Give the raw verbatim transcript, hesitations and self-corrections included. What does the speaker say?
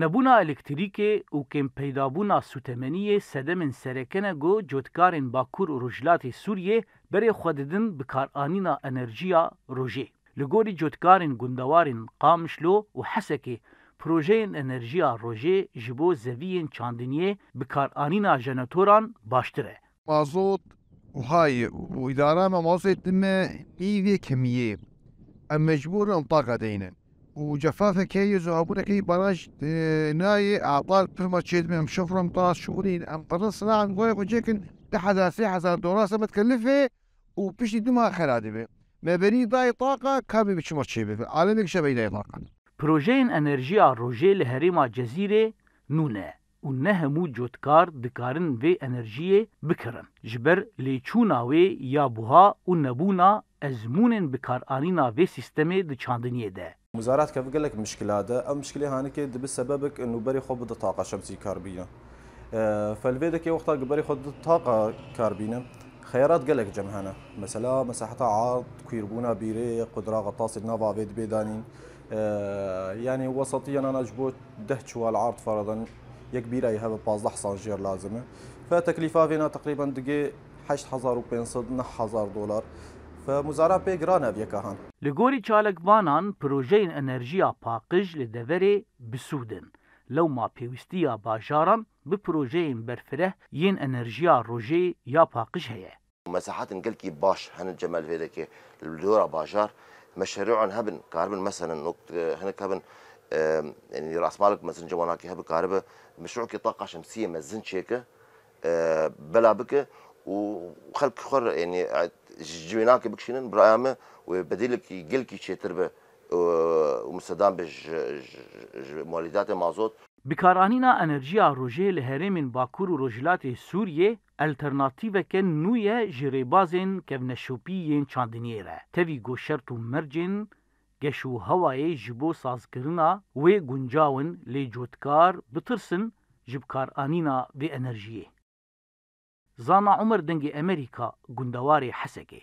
Nebûna elektrîkê û kêmpeydabûna sûtemeniyê sedemên sereke ne ku cotkarên Bakur û Rojhilatê Sûriyê berê xwe didin bikaranîna enerjiya rojê. Li gorî cotkarên gundewarên Qamişlo û Hesekê, projeyên enerjiya rojê ji bo zeviyên çandiniyê bikaranîna jeneratoran baştir e. Mazot û hayê û îdara me mazotê dime nîvê kemiyê. Em mecbûr in taqa deynin. Û cefafek heye ji habûnekê baraj e, nayê, atar pir me çêdibe, em şifrem ta şixulîn, em qirrin sila em goyê xwe çêkin, du hezar sê hezar dolar se me dikelifê û piştî du mah xera dibe. Me berî dayê taqa, ka bê biçima çêbibe. Alemek şebey dayê taqa. Projeyên enerjiya rojê li herêma Cezîrê nû ne û ne hemû cotkar dikarin vê enerjiyê bikirin. Ji ber lêçûna wê ya buha û nebûna ezmûnên bikaranîna vê sîstemê di çandiniyê de. Muzarat kevin gelek mişkila de. Ev mişkilê hanikê dibi sebebek nûberê xwe bide taqa şemsî kar bîne. Felvêdekê wexta giberê xwe di taqa kar bîne, xeyarat gelek cem hene. Mesela mesaheta ard, kwîrbûna bîrê, qudra xetasê nava vê dibê danîn. Yanî wesetiyen ana ji bo deh çuwal ard faradan yek bîrayî hebe pazdeh sanjêr lazim e. Fe teklîfa vêna teqrîben digê heşt hezar û pênc sed neh hezar dolar. Fe muzara pê giran ev yeka han. Li gorî çalakvanan, projeyên enerjiya paqij li deverê bisûd in. Lewma pêwîstiya bajaran bi projeyên berfireh yên enerjiya rojê ya paqij heye. Mesahetên gelkî baş hene cem li vê dekê li dora bajar. Meşerûan hebin, karibin meselen nok hinek hebin, yanî rasmalek mezin cewanakî hebe karibe meşrûkê taqa şemsiyê mezin çêke, bela bike û xelk xwe re, yanî ji civînakê bikişînin, bi raya me wê bedîlekî gelkî çêtir be û misedan be ji, ji, ji malîdatê mazot. Bikaranîna enerjiya rojê li herêmên Bakur û Rojhilatê Sûriyê alternatîveke nû ye ji rêbazên kevneşopî yên çandiniyê re. Tevî ku şert û mercên geş û hewayê ji bo sazkirina wê guncaw in, lê cotkar bitirsin ji bikaranîna vê enerjiyê. Zana Umer, Dengê Emerîka, gundewarê Hesekê.